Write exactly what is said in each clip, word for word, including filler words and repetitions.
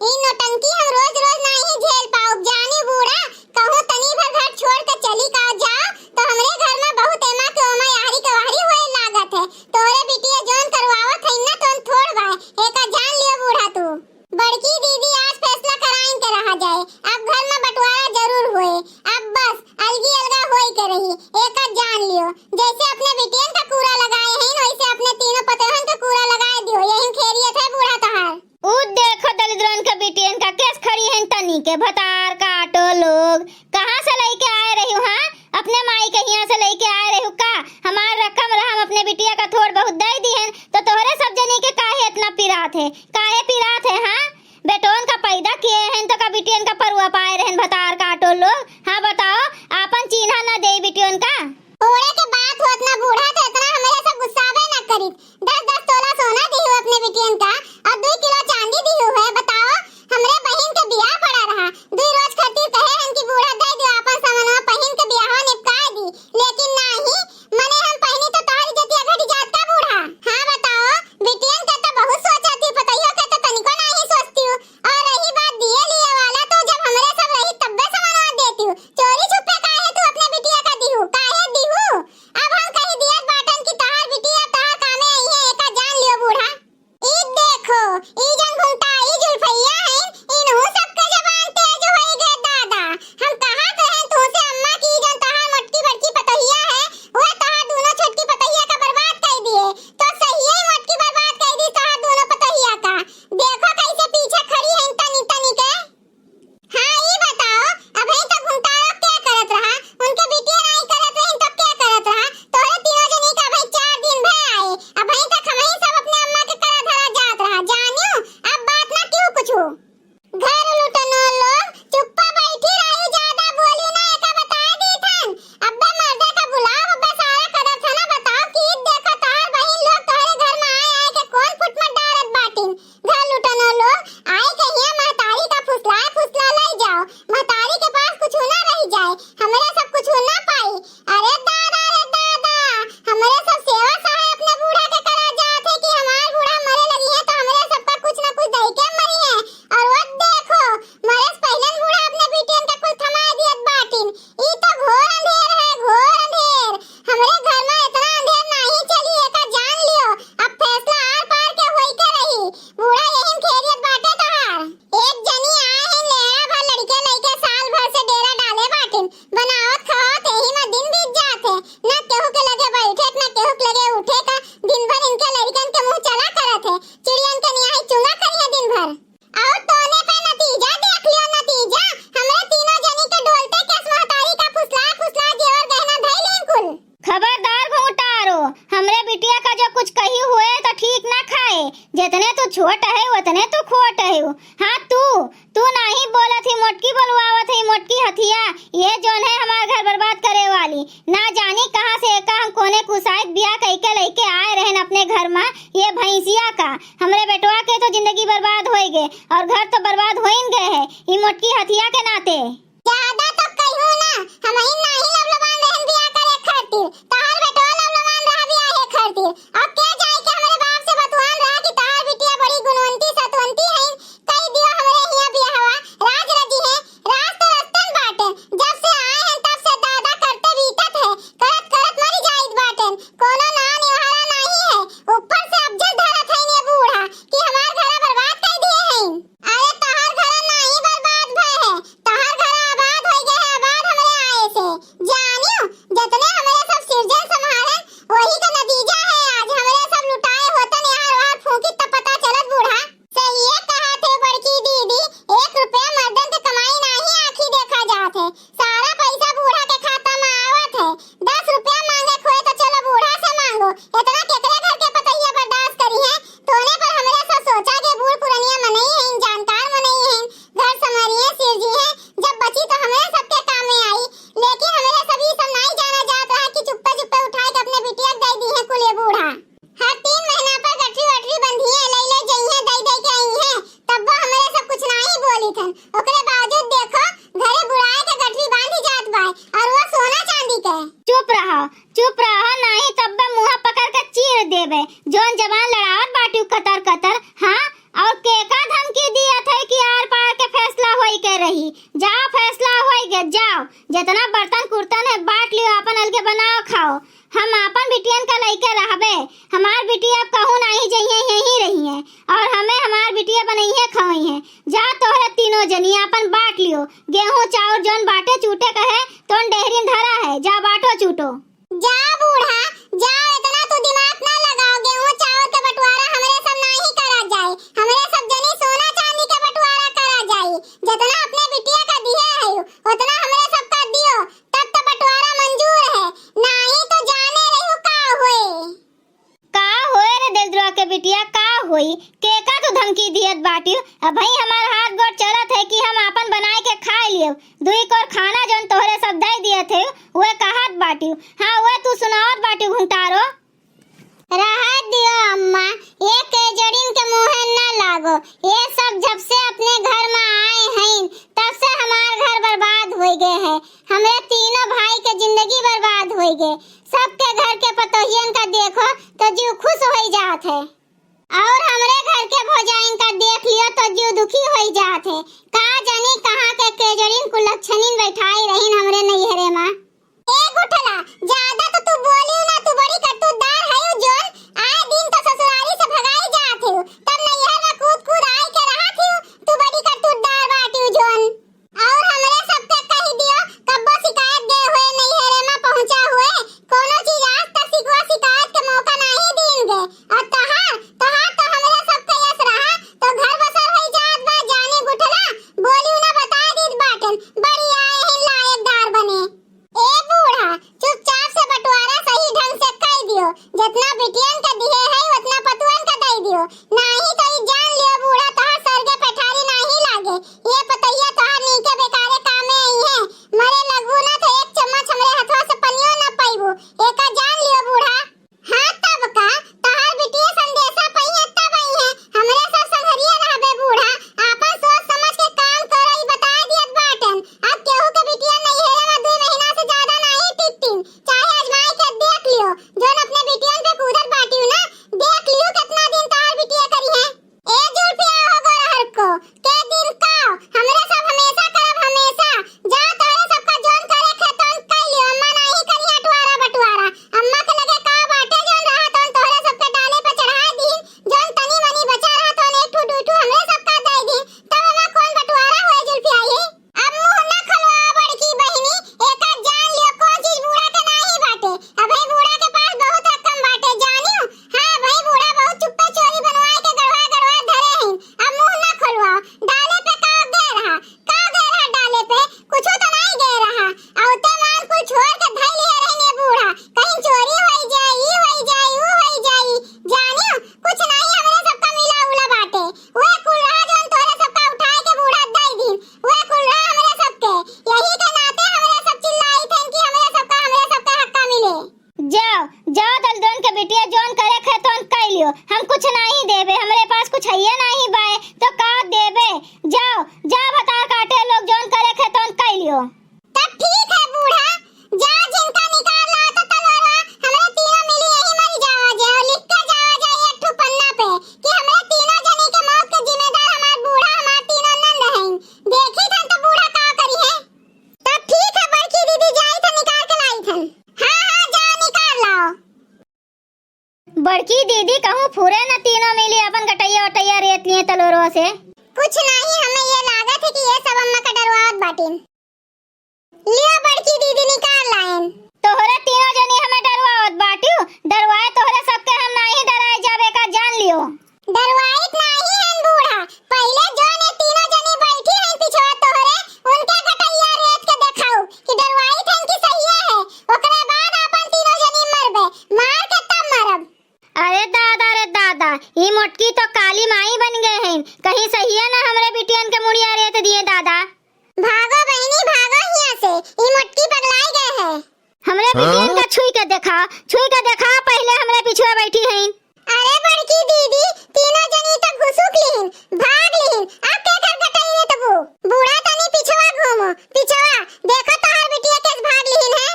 ई नौटंकी हम रोज रोज नाहीं झेल पाउब, जानी बूढ़ा, कहूँ तनी भर घर छोड़ के चली का जाओ, तो हमरे घर में बहुत एमा के ओमा यारी कवारी होए लागत है। तोरे बिटिया जौन करवावत है ना, तौन थोड़ बा, एका जान लियो बूढ़ा तू। बड़की दीदी आज फैसला कराइन के रहा जाए, अब घर में बंटवारा जरूर होए, अब बस अलगी अलगा होए के रही, एका जान लियो। जैसे अपने बिटियन का कूड़ा लगाए हैं, वैसे अपने तीनों पतोहन का कूड़ा लगाए दियो, यही खैरियत है बूढ़ा तहार। ऊ देखो दलिद्रन के बिटियन का केस खड़ी हैं तनी के भतार काटो लोग। कहाँ से लइके आए रही हो, हाँ? अपने माई के हियाँ से लइके आए रही हो का? हमार रकम रहा, हम अपने बिटिया का थोड़ बहुत दे दी हैं, तो तोहरे सब जनी के काहे इतना पिरात है? काहे पिरात है, हाँ? बेटोन का पैदा किए हैं तो का बिटियन का परुआ पाए रहन भतार काटो लोग? हाँ बताओ, आपन चीन्हा ना दे बिटियन का? ओड़े के बात होत ना बूढ़ा, तो इतना हमरे सब गुस्सावे ना करीत। दस दस तोला सोना दिहू अपने बिटियन का और दुई किलो चांदी दिहू है। बताओ, हमरे बहिन के बियाह पड़ा रहा, दुई रोज खातिर कहे हन कि बूढ़ा दे दियो आपन सामानवा पहिन के बियाहवा निपटाए दी, लेकिन नाही, मने हम पहिनी तो तोहरी जतिया घटी जात का बूढ़ा? हाँ बताओ, बिटियन के तो बहुत सोचत ही, पतोहियो के तो तनिको नाही सोचती हूँ। और रही बात दिए लिए वाला, तो जब हमरे सब रही तब्बे सामानवा देती हूँ, चोरी छुपे काहे तू अपने बिटिया का दिहू, काहे दिहू? अब हम कही दियत बाटन कि तहार बिटिया तहार कामे आई है, एका जान लियो बूढ़ा। ई देखो, ई जन घुमटा, ई जुल्फैया है, इनहू सबके जबान तेज होई गए दादा। हम कहा तो हैं तुमसे अम्मा कि ई जन तहार मोटकी बड़की पतोहिया है, वह तहार दोनों छोटकी पतोहिया का बर्बाद कर दिए। तो सही है, मोटकी बर्बाद कर दी तहार दोनों पतोहिया का। देखो कैसे पीछे खड़ी हैं तनी तनी के। हाँ, ई बताओ, अबहीं तक घुमटारो के करत रहा? उनके बिटिया नाई करत रही तो के करत रहा? तोहरे तीनों जनी का अबहीं चार दिन भे आए, अबहीं तक हमहीं सब अपने अम्मा के करा धरा जात रहा। जानियो, अब बात ना क्यों कुछ हो। घर लुटनो लोग, चुप्पा बैठी रही, ज्यादा बोली ना, एका बताए दी थन। अब्बे मर्दे का बुलाओ, अब्बे सारा कदर था ना, बताओ कि ई देखो तोहर बहिन लोग तोहरे घर में आए आए के कौन फुटमत डारत बाटिन। घर लुटनो लोग, आई के हियां महतारी का फुसलाए फुसला लई जाओ, महतारी के पास कुछ ना रह जाए, हमरे सब कुछ ना पाई। अरे दादा रे दादा, हमरे सब सेवा सहाय अपने बूढ़ा के करा जात है कि हमार बूढ़ा मरे लगी है तो हमरे सबका कुछ ना कुछ दई के मरी है। और वो देखो, मरे से पहले बूढ़ा अपने बिटियन का कुल थमा दियत बाटिन। ई तो घोर अंधेर है, घोर अंधेर। हमरे घर में इतना अंधेर नाही चली, एका जान लियो। अब फैसला आर पार के होई के रही। बूढ़ा यही में खैरियत बाटे तोहार। एक जनी आए हैं लेड़ा भर लड़के लइके साल भर से डेरा डाले बाटिन। बनावत खवावत यही में दिन बीत जात है। ना केहू के लगे बैठे, ना केहू के लगे उठे का। दिन भर इनके लड़कन के मुंह चला करत है। चिड़ियन के नियाही चुंगा करिए दिन भर। और तोने पे नतीजा देख लियो, नतीजा। हमरे तीनों जनी के ढोलते केस महतारी का फुसला फुसला जेवर गहना धई लीन कुल। खबरदार घुंघटारो, हमरे बिटिया का जो कुछ कही हुए तो ठीक ना खाए। जितने तू छोट है उतने तू खोट है। हाँ तू, तू नाही बोलत ही, मोटकी बोलवावत है, मोटकी हथिया। ये जौन है हमार घर बर्बाद करे वाली। ना जानी कहाँ से एका हम कोने कुसाइत बियाह कइके लइके आए रहन अपने घर में, ये भैंसिया का। हमरे बेटवा के तो जिंदगी बर्बाद होई गे और घर तो बर्बाद होइन गए है, ई मोटकी हथिया के नाते। ज्यादा तो कहू ना, हमही नाही लवलवान रहन बियाह करे खातिर, तहार बेटवा लवलवान रहा बियाहे खातिर। अब के जाए के हमरे बाप से बतुआन रहा कि तहार बिटिया बड़ी गुणवंती सतवंती है, कई दियो हमरे हिया बियाहवा, राज रजी है, राज तो रस्तन बाटे। जब से आए हैं तब से दादा करते बीतत है, करत करत मरी जाइत बाटे। कोनो नान निवारा नाही है, ऊपर से अब जल धरत है ये बूढ़ा कि हमार घरा बर्बाद कर दिए हैं। अरे तहार घरा नाही बर्बाद भय है, तहार घरा आबाद हो गए है, आबाद हमरे आए से। जानियो, जतने हमरे सब सिरजे जा तोहरे तीनों जनी आपन बाँट लियो, गेहूँ चाउर जौन बाँटे चूटे कहे तौन डेहरिन धरा है, जा बाँटो चूटो। जा बूढ़ा, जा, इतना तू दिमाग ना लगाओ, गेहूँ चाउर के बँटवारा हमरे सब नाहीं करा जाई, हमरे सब जनी सोना चाँदी के बँटवारा करा जाई, जितना अपने बिटिया का दिहे है उतना हमरे सब का दियो, तब तो बँटवारा मंजूर है, नाहीं तो जाने रहियो का होए। का होए रे देशद्रोह के बिटिया, का होई? केका तू धमकी दियत बाटिउ? अबहीं हमार हाथ गोड़ चलत है कि हम आपन बनाए के खाए लियो। दुई कोर खाना जौन तोहरे सब दे दियत है, उहे कहत बाटिउ। हाँ, उहे तू सुनावत बाटिउ घुंटारो। रहा दियो अम्मा, ये केजड़िन के मुँहे न लागो। ये सब जब से अपने घर में आए हैं, तब से हमार घर बर्बाद होइ गए है। हमरे तीनों भाई के जिंदगी बर्बाद होइ गए। सबके घर के पतोहियन का देखो तो जीव खुश होइ जात है, और हमरे घर के भौजाइन का देख लियो तो जीव दुखी होइ जात है। का जानी कहाँ के केजड़िन कुलक्षणिन बैठाई रहीन हमरे नैहरे मा। ए गुठला, ज्यादा तो तू बोलियो ना, तू बड़ी करतूतदार हइउ जोन। आए दिन तो ससुरारी से भगाई जात हिउ, तब नैहर मा कूद कूद आए के रहत हिउ, तू बड़ी करतूतदार बाटिउ जोन। और हमरे सबके कहि दियो, कब्बो शिकायत गए हुए नैहरे मा पहुँचा हुए, कौनो चीज आज तक शिकवा शिकायत के मौका नाहीं दीन गए। और तोहार, तोहार तो हमरे सबके यस रहा, तो घर बसर होइ जात बा, जानी गुठला, बोलिउ ना बताए दीत बाटेन, बड़ी आए हैं लायकदार बने। ए बूढ़ा, चुपचाप से बँटवारा सही ढंग से कइ दियो। जतना बिटियन के दिहे है, ओतना पतुअन के दइ दियो। नाहीं तो ई जान लियो बूढ़ा, तोहार सरगे पेठारी नाहीं लागे। ये पतोहिया तोहार नीके बेकारे कामे अइहें। मरे लगबू ना तो एक चम्मच हमरे हथवा से पनियो ना पइबू। एका जान लियो बूढ़ा। हाँ तब का, तोहार बिटिया संदेशा पइहें तब अइहें। हमरे सब संघरिया रहबे बूढ़ा, आपन सोच समझ के काम करो, ई बताए दियत बाटेन। अब केहू के बिटिया नैहरे मा दुइ महीना से ज्यादा नाहीं टिकतीन, चाहे आजमाए के देख लियो। जौन अपने बिटियन पे कूदत बाटिउ ना, देख लियो केतना दिन तोहार बिटिया करिहें। ए जुल्फिया हो गोरहर को, के दिन का, हमरे सब हमेशा करब हमेशा। जा तोहरे सबका जौन करे के तौन कइ लियो, अम्मा नाहीं करिहें अटवारा बटवारा। अम्मा के लगे का बाटे जौन रहा तौन तोहरे सबके डाले पे चढ़ाए दीन, जौन तनी मनी बचा रहा तौन एक ठू दुइ ठू हमरे सबका दइ दीन, तब एमा कौन बटवारा हुए जुल्फिया ये? अब मुँह ना खोलवाओ बड़की बहिनी, एका जान लियो कौन चीज बूढ़ा के नाहीं बाटे। अबहीं बूढ़ा के पास बहुत रकम बाटे जानियो। हाँ, अबहीं बूढ़ा बहुत चुप्पे चोरी बनवाए के गड़वा गड़वा धरे हैं। अब मुँह ना खोलवाओ, डाले पे का गए रहा, का गए रहा डाले पे, कुछो तो नाहीं गए रहा। अउते माल कुल छोड़ के धइ लिहे रहिन ये बूढ़ा, कहीं चोरी होइ जाई, ई होइ जाई, ऊ होइ जाई। जानियो, कुछ नाहीं हमरे सबका मिला उला बाटे। उहे कुल रहा जौन तोहरे सबका उठाए के बूढ़ा दइ दीन, उहे कुल रहा हमरे सबके। यही के नाते हमरे सब चिल्लाइत हन कि हमरे सबका, हमरे सबका हक्का मिले। जाओ, जाओ दलदोन के बिटिया, जौन करे खे तौन कइ लियो, हम कुछ नाहीं देबे, हमरे पास कुछ हइये नाहीं बाए, तो का देबे? जाओ, जाओ भतार काटे लोग, जौन करे खे तौन कइ लियो। तब ठीक है बूढ़ा, जा जिनका निकाल लाओ तो तलवारवा, हमरे तीनों मिली यही मरी जावा जे, और लिख के जावा जे एक ठो पन्ना पे कि हमरे तीनों जनी के मौत के जिम्मेदार हमार बूढ़ा, हमार तीनों नंद हैं। देखी थन तो बूढ़ा का करिहें। तब ठीक है बड़की दीदी, जाई थन निकाल के लाई थन। हाँ, हाँ, जाओ निकाल लाओ। बड़की दीदी कहूँ फुरे न, तीनों मिली अपन गटैया वटैया रेत लिहे तलोरवा से। कुछ नाहीं, हमें ये लागत है कि ये सब अम्मा का डरवावत बाटिन। लियो बड़की दीदी निकाल लाएन। तोहरे तीनों जनी हमें डरवावत बाटिउ, डरवाए तोहरे सबके हम नाहीं डराए जाबे का जान लियो। डरवाइत नाहीं हन बूढ़ा, पहिले जौन ये तीनों जनी बैठी हैं पिछवा तोहरे, उनके गटैया रेत के देखाउ कि डरवाइत हैं कि सहिए है, ओकरे बाद आपन तीनों जनी मरबे, मार के तब मरब। अरे दादा रे दादा, ई मोटकी तो काली माई बन गए हैं, कहीं सहिए ना हमरे बिटियन के मुड़िया रेत दिए दादा। भागो बहिनी, भागो हियाँ से, ई मोटकी पगलाई गए है। हमरे हाँ? बिटियन का छुई के देखा, छुई के देखा, पहिले हमरे पिछुआ बैठी हईन। अरे बड़की दीदी, तीनों जनी तो घुसुक लिहिन, भाग लिहिन, अब केकर गटई में तबू? बूढ़ा तनी पिछवा घूमो, पिछवा, देखो तोहार बिटिया केस भाग लिहिन है।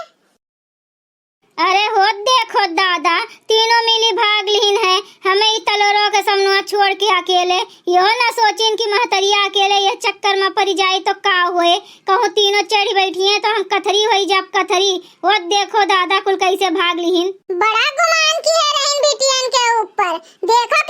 अरे हो देखो दादा, तीनों मिली भाग लिहिन है, हमें ई तलोरो के समनुआ छोड़ के अकेले। यो ना सोचिन कि महतरिया अकेले यह चक्कर में पड़ जाई तो का होए, कहूँ तीनों चढ़ी बैठी हैं तो हम कथरी होई जब कथरी। वो देखो दादा कुल कैसे भाग लिहिन। बड़ा गुमान किहे रहिन बिटियन के ऊपर। देखो